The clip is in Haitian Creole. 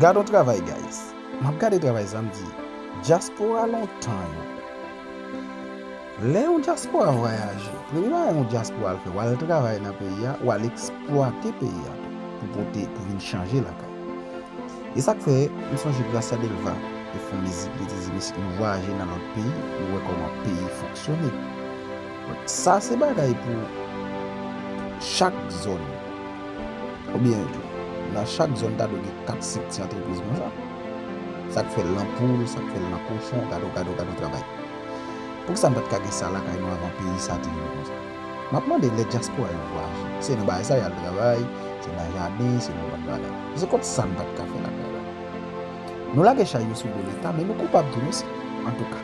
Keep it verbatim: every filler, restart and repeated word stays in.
Gad yon travay, guys. M ap gade travay sa, m di, dyaspora lontan yo. Lè yon dyaspora vwayaje, premye bagay yon dyaspora al fè, w al travay nan peyi a, w al eksplwate peyi a tou, pou pote, pou vin chanje lakay. E sa k fè, m sonje Gracia Delva te fè yon mizik, li te di, mesye, nou vwayaje nan lòt peyi, nou wè kòman peyi fonksyone. Donk, sa se bagay pou chak zòn. Oubyen, nan chak zòn, ta dwe gen kat senk ti antrepriz konsa. Sa k fè l nan poul, sa k fè l nan kochon, gade w, gade w, gade w travay. Poukisa n pa t ka gen sa lakay nou avan peyi sa te vin konsa? M ap mande lè dyaspora yo vwayaje. Se nan bagay sa y al travay, se nan jaden, se nan bann bagay. Se kòm sa n pa t ka fè lakay la. Nou lage chay yo sou do Leta, men nou koupab tou, mesye. Antouka,